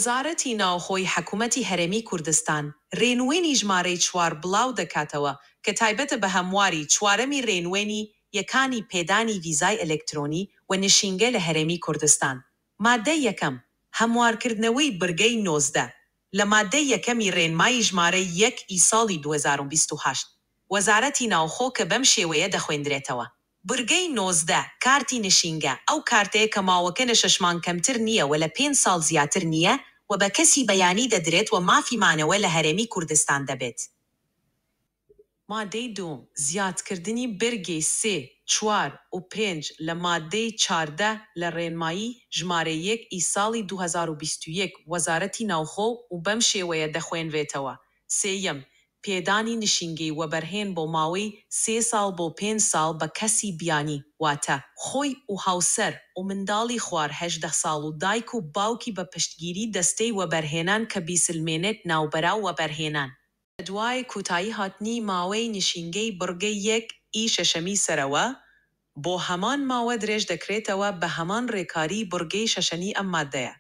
وەزارەتی ناوخۆی حکومەتی هەرێمی کوردستان رێنوێنی ژمارەی چوار بڵاو دەکاتەوە کە تایبەتە بە هەمواری چوارەمی رێنوێنی یەکانی پێدانی ڤیزای ئەلکترۆنی و نشینگە لە هەرێمی کوردستان. ماددەی یەکەم، هەموارکردنەوەی بڕگەی 19 لە ماددەی یەکەمی رێنمایی ژمارە یەک ی ساڵی 2028 وەزارەتی ناوخۆ کە بەم شێوەیە دەخوێندرێتەوە. بڕگەی 19، کارتی نشینگە، ئەو کارتەیە کە ماوەکە لە شەش مانگ کەمتر نییە و لە پێنج ساڵ زیاتر نییە و بە کەسی بیانی دەدرێت و مافی مانەوە لە هەرێمی کوردستان دەبێت. مادەی دووم، زیادکردنی برگەی سێ، چوار و پێنج لە ماددەی 14 لە ڕێنمایی ژمارە یەک ی ساڵی 2021 وەزارەتی ناوخۆ و بەم شێوەیە دەخوێنرێتەوە، سێیەم، پێدانی نشینگەی وەبەرهێن بۆ ماوەی سێ ساڵ بۆ پێنج ساڵ بە کەسی بیانی، واتە، خۆی و هاوسەر و منداڵی خوار 18 ساڵ و دایک و باوکی بە پشتگیری دەستەی وەبەرهێنان کە بیسلمێنێت ناوبراو وەبەرهێنان. لەدوای کۆتایی هاتنی ماوەی نشینگەی بڕگەی یەک ی شەشەمی سەرەوە، بۆ هەمان ماوە درێژدەکرێتەوە بە هەمان ڕێکاری بڕگەی شەشەنی ئەم ماددەیە.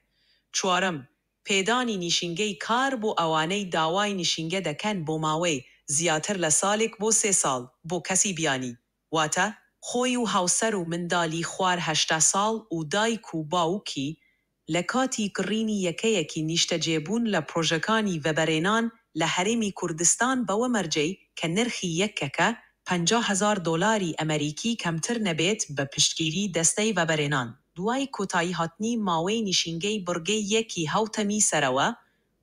چوارەم، پێدانی نیشینگەی کار بۆ ئەوانەی داوای نشینگە دەکەن بۆ ماوەی زیاتر لە سالێک بۆ سێ ساڵ بۆ کەسی بیانی، واتە، خۆی و هاوسەر و مندالی خوار 18 ساڵ و دایک و باوکی، لە کاتی کڕینی یەکەیەکی نیشتەجێبوون لە پرۆژەکانی وەبەرێنان لە هەرێمی کوردستان بەوە مەرجەی کە نرخی یەکەکە 50,000 دۆلاری ئەمەریکی کەمتر نەبێت بە پشتگیری دەستەی وەبەرێنان. دوای کۆتاییهاتنی ماوەی نیشینگەی بڕگەی یەک ی حەوتەمی سەرەوە،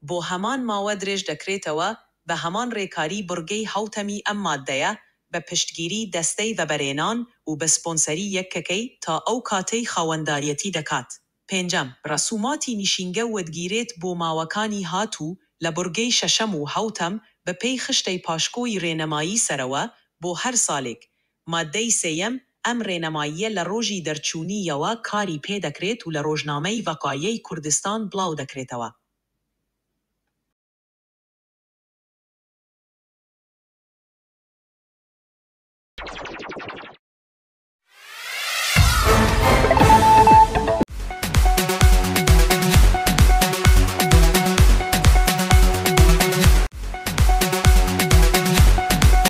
بۆ هەمان ماوە درێژدەکرێتەوە بە هەمان رێکاری بڕگەی حەوتەمی ئەم ماددەیە بە پشتگیری دەستەی وەبەرێنان و بە سپۆنسەری یەکەکەی تا ئەو کاتەی خاوەنداریەتی دەکات. پێنجەم، رسوماتی نیشینگە وەدگیرێت بۆ ماوەکانی هاتوو لە بڕگەی شەشەم و حەوتەم بە پێی خشتەی پاشکۆی رێنمایی سەرەوە بۆ هەر سالێک. ماددەی سێیەم، ئەم رێنماییە لە رۆژی دەرچوونی یەوە کاری پێدەکرێت و لە رۆژنامەی وەقایعی کوردستان بڵاو دەکرێتەوە.